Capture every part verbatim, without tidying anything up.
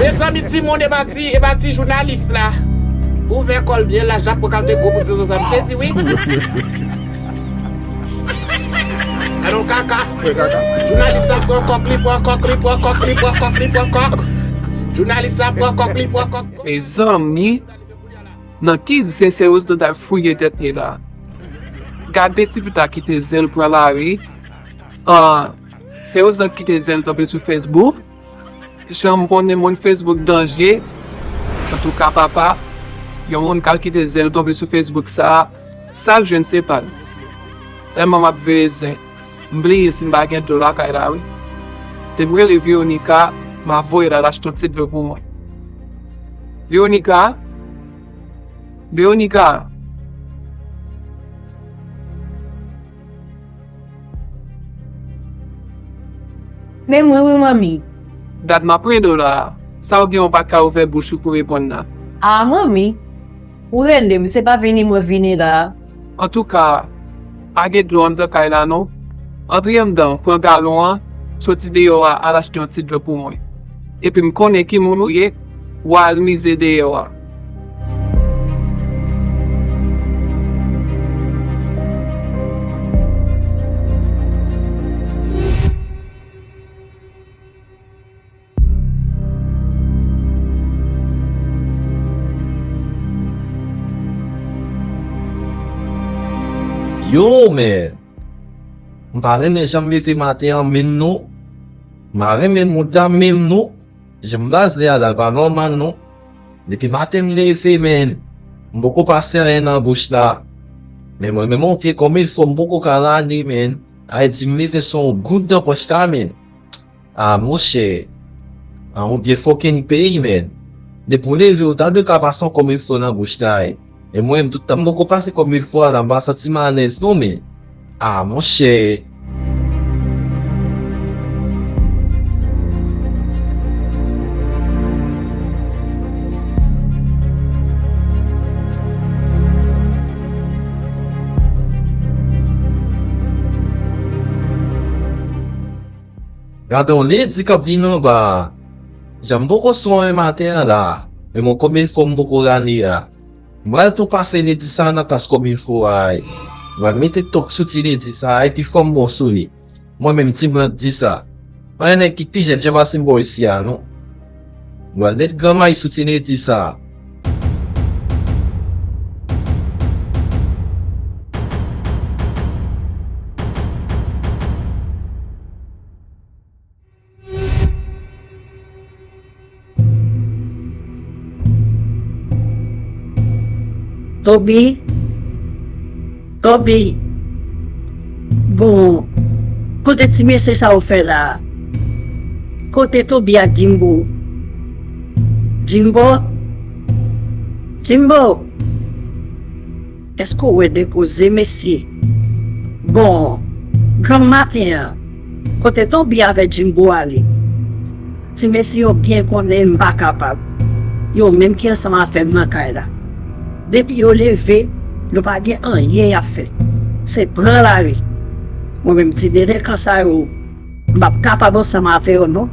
Mezanmi, timoun, e pa ti, e pa ti jounalis la. Ouvè kò l byen laj la pou kalte gwo bout zozo sa, m sezi wi. Alon kaka. Jounalis la pran kòk, li pran kòk, li pran kòk, li pran kòk, li pran kòk. Jounalis la pran kòk, li pran kòk. Mezanmi, nan ki zen Serozdan t al fouye tèt li la? Gade ti pita kite zen l pran lari. Ah, Serozdan kite zen l tonbe sou Facebook. Jan m konnen moun Facebook danje. Antouka papa, yon moun k al kite zen l tonbe sou Facebook sa, sa l jwenn se pa l. Tèlman m ap veye zen, m bliye si m pa gen dlo lakay la wi. Te m rele Veronica, m a voye l al achte yon ti dlo pou mwen. Veronica? Veronica? Men mwen wi manmi. Gad m ap rele w la. Sa w gen ou pa ka ouvè bouch ou pou reponn la? A manmi, ou rele m, se pa vini mwen vini la. Antouka, pa gen dlo anndan kay la non. Antre anndan, pran galon an, soti deyò a, al achte yon ti dlo pou mwen. Epi m konnen ki moun ou ye, w al mize deyò a. Yo, men! M pa renmen jan m mete maten an menm non. M pa renmen moud la menm non. Jan m blaze a la pa nòmal non. Depi maten m leve, men, m poko pase anyen nan bouch la. Men mwen menm yon vye kòmilfo m poko ka rale, men. Sa vle di m leve san yon goud nan pòch la, men. A, monchè. A, yon vye fucking peyi, men. Depi w leve, ou ta dwe ka pase yon kòmilfo nan bouch la, e. E mwen menm, tout tan m poko pase kòmilfo a la, m pa santi m alèz non, men. A, monchè. Gade yon ledi k ap vin anba a. Jan m poko sou anyen maten an la, men yon kòmilfo m poko rale a. M pral tou pase ledi sa a nan klas kòmilfo a, wi. M pral mete tòk sou ti ledi sa a, epi fò m bon sou li. Mwen menm, ti blan di sa. Pa gen nèg ki pi jènjan pase m bò isi a, non. M pral met granmay sou ti ledi sa a. Toby? Toby? Bon, kote ti mesye sa ou fè la? Kote Toby ak Jimbo? Jimbo? Jimbo? Èske w wè de koze, mesye? Bon, granm maten an, kote Toby avèk Jimbo ale? Ti mesye yo byen konnen m pa kapab. Yo menm ki ansanm avè m nan kay la. Depi yo leve, yo pa gen anyen y ap fè. Se pran lari. Mwen menm, ti delenkan sa yo, m p ap kapab ansanm avè yo non.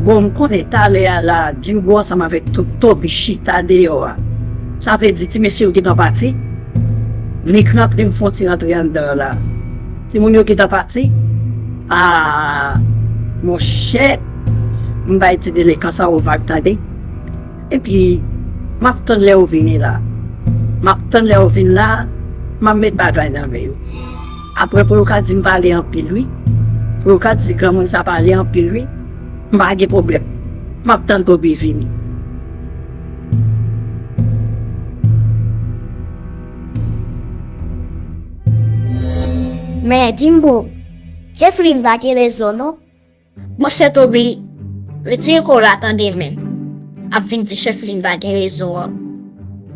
Bon, m konnen talè a la, Jimbo ansanm avèk To- Toby chita deyò a. Sa vle di ti mesye yo gentan pati? Nik rantre, m fè yon ti rantre anndan la. Timoun yo gentan pati? A, monchè, m bay ti delenkan sa yo vag tande. Epi, m ap tann lè yo vini la. M ap tann lè yo vin la, m ap met bagay nan men yo. Apre pou yo ka di m pale anpil wi. Pou yo ka di granmoun sa pale anpil wi. M pa gen pwoblèm. M ap tann Toby vini. Men, Jimbo, Chèflin pa gen rezon non. Monchè Toby, retire kò w la tande men. Ap vin di Chèflin pa gen rezon an.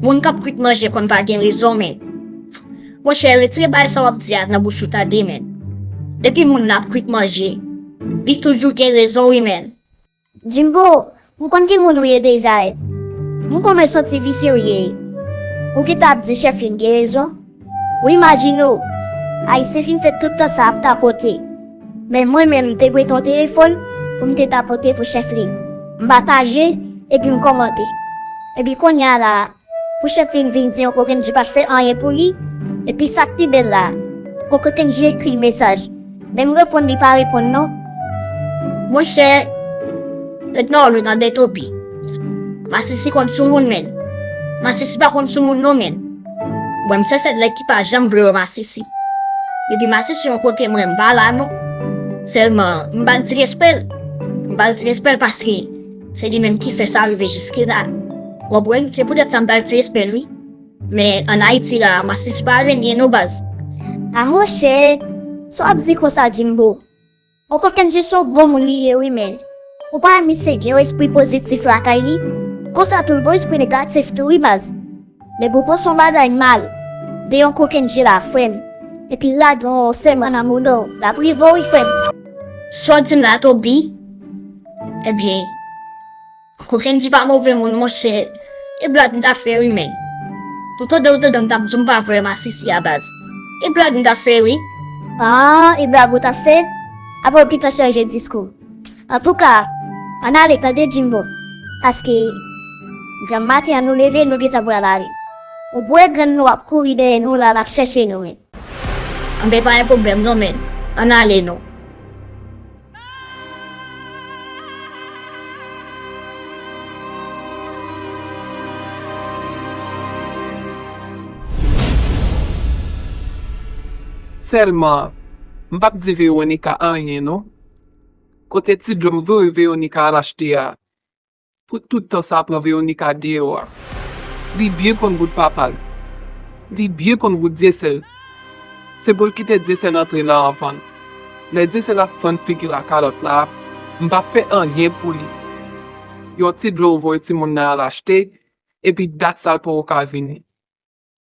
Moun k ap kwit manje konn pa gen rezon men. Monchè, retire bagay sa w ap di a nan bouch ou tande men. Depi moun nan ap kwit manje, li toujou gen rezon wi men. Jimbo, m konn ki moun ou ye deja wi. M konnen se yon ti visye w ye. Ou gentan ap di Chèflin gen rezon. Ou imajine w, Ayisyen fin fè tout tan sa ap tapote. Men mwen menm, m te prete yon telefòn pou m te tapote pou Chèflin. M pataje, epi m kòmante. Epi kounye a la, pou chèf li vin di Uncle Kendji pa t fè anyen pou li, epi sa k pi bèl la, Uncle Kendji ekri l mesaj. Men m reponn, li pa reponn non. Monchè, nèg nan wòl yo nan dèyè Toby. Masisi konn sou moun, men. Masisi pa konn sou moun non, men. Mwen, m se sèl nèg ki pa janm vle wè Masisi. Depi Masisi yon kote, mwen, m pa la non. Sèlman, m ba l ti respè l. M ba l ti respè l paske se li menm ki fè sa rive jiske la. W konprann? Se poutèt sa m ba l ti respè l, wi. Men ann Ayiti la, Masisi pa renyen non, baz. A monchè, sa w ap di konsa, Jimbo? Uncle Kendji se yon bon moun li ye wi, men ou pa wè misye gen yon espri pozitif lakay li? Konsa tou l gen yon espri negatif tou wi, baz. Men pou w panse yon bagay mal de Uncle Kendji la, frè m, epi l lage yon sèman nan mouda w, l ap rive w wi, frè m. Sa w di m la, Toby? Ebyen, Uncle Kendji pa move moun, monchè. E blag m t ap fè wi, men. Pou tande w tande m t ap di w m pa vle wè Masisi a, baz. E blag m t ap fè wi. Ah, e blag ou t ap fè? Apa w gentan chanje diskou? Antouka, ann ale tande, Jimbo. Paske granm maten an nou leve, nou gentan pral ale. Ou bwè grenn nou ap kouri dèyè nou la, l ap chèche nou, men. Anben, pa gen pwoblèm non, men. Ann ale non. Sèlman, m p ap di Veronica anyen non. Kote ti dlo m voye Veronica al achte a? Pou tout tan sa pran Veronica deyò a. Li byen konn gout papa l. Li byen konn gout Dyesèl. Se pou l kite Dyesèl antre nan anvann. Lè Dyesèl ap fann figi l ak kalòt la, m p ap fè anyen pou li. Yon ti dlo ou voye timoun nan al achte, epi dat sa l poko ka vini.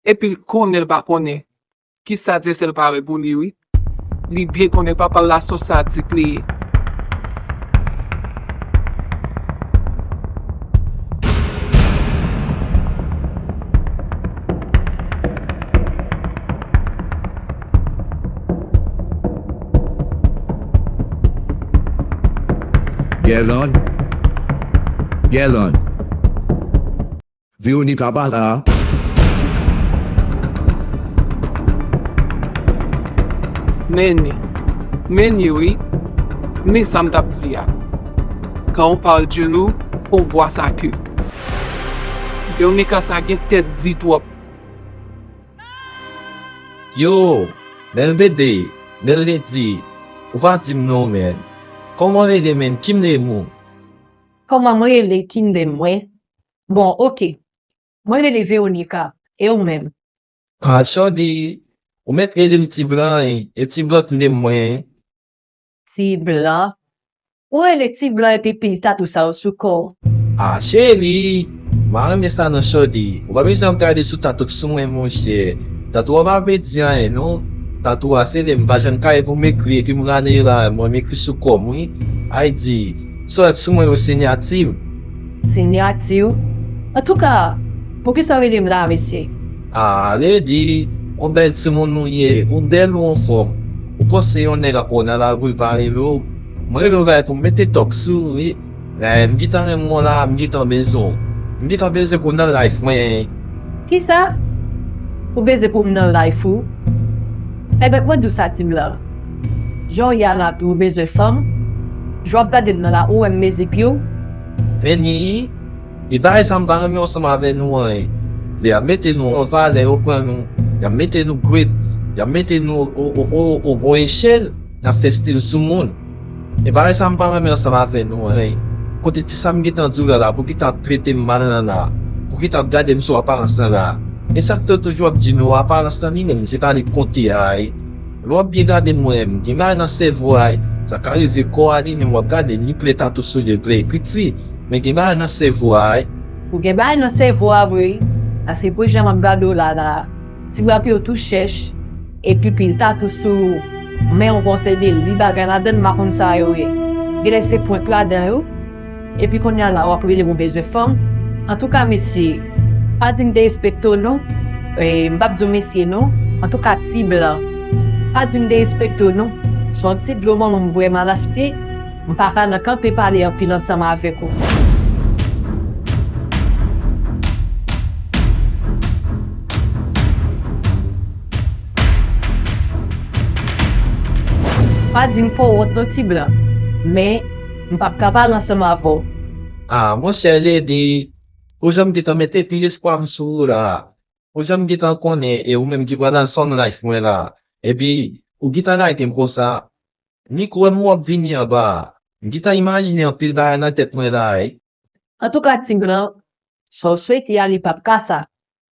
Epi l konnen l pa konnen kisa Dyesèl pare pou li wi. Li byen konnen papa l la se yon sadik li ye. Guerlande? Guerlande? Veronica pa la. Men ni, men ni wi, men sa m t ap di a. Quand on parle de nous, on voit sa que Veronica sa gen tèt di twòp. Yo, bèl bebe, bèl lady, ou pa di m non, men. Kòman w rele, men? Ki m le mou? Kòman mwen rele ki n de mwen? Bon, oke. Mwen rele Veronica. E ou menm? Ah, Shorty, ou mèt rele m ti blan, e ti blan n de mwen. Ti blan? Ou rele ti blan epi pil tatou sa yo sou kò w? Ah, cheri, m pa renmen sa non, Shorty. Ou pa bezwen ap gade sou tatou k sou mwen, monchè. Tatou a pa vle di anyen non. Tatou a se lè m pa jwenn kay pou m ekri epi m rale la, mwen m ekri sou kò m wi. Ay di, sa w wè k sou mwen yo sinyati m. Sinyati w? Antouka, poukisa w rele m la, mesye? Ah, lady, on bèl timoun ou ye, ou bèl, ou anfòm. Ou panse yon nèg ap wè w nan lari l pa rele w? Mwen rele w la pou m mete tòk sou ou wi. Eh, m gentan renmen w la, m gentan bezwen w. M gentan bezwen pou w nan life mwen. Kisa? Ou bezwen pou m nan life ou? Enben, mwen di w sa, ti blan. Jan w ye a la tou, ou bezwen fanm? Jan w ap gade m nan la, ou wè m mezi pye w? Men ni, e bagay sa m pa renmen ansanm avè nou an. Lè y ap mete nou an valè, yo pran nou, y ap mete nou grade, y ap mete nou o, o, o, o bon echèl, n ap fè stil sou moun. E bagay sa m pa renmen ansanm avè nou an. Kote ti sa m gentan di w la la, pou ki t ap trete m mal la la, pou ki t ap gade m sou aparans lan la. E sa k fè yo toujou ap di nou aparans lan li menm, se pa li k konte a. Lè w ap byen gade m, gen bagay nan sèvo a, sa ka rive kò a li menm w ap gade, li plè tatou sou li, plè ekriti, men gen bagay nan sèvo a. Ou gen bagay nan sèvo a vre, paske pou jan m ap gade w la la, ti bwa pye w tou chèch, epi pil tatou sou men w, bon se de li bagay ladann, m pa konn sa yo ye. Genlè se pwent ladan yo. Epi kounye a la w ap rele m ou bezwen fanm. Antouka mesye, pa di m derespekte w non. E, m p ap di w mesye non. Antouka ti blan, pa di m derespekte w non. Se yon ti dlo manman m voye m al achte. M pa ka nan kanpe pale anpil ansanm avèk ou. Pa di m fè w wont non, ti blan. Men, m p ap ka pale ansanm avè w. Ah, monchè Lady, ou jan m gentan mete pil espwa m sou ou la. Ou jan m gentan konnen, e ou menm ki pral al sòm life mwen la. Epi, ou gentan lage m konsa. Ni kwè m w ap vini anba a. M gentan imajine anpil bagay nan tèt mwen la, wi. Antouka, ti blan, sa w swete a, li p ap ka sa.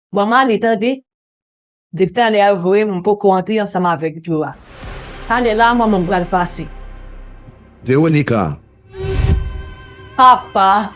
Ban m ale, tande. Depi talè a, vre, m poko antre ansanm avèk Joe a. Talè la, manman m pral pase. Veronica, Papa,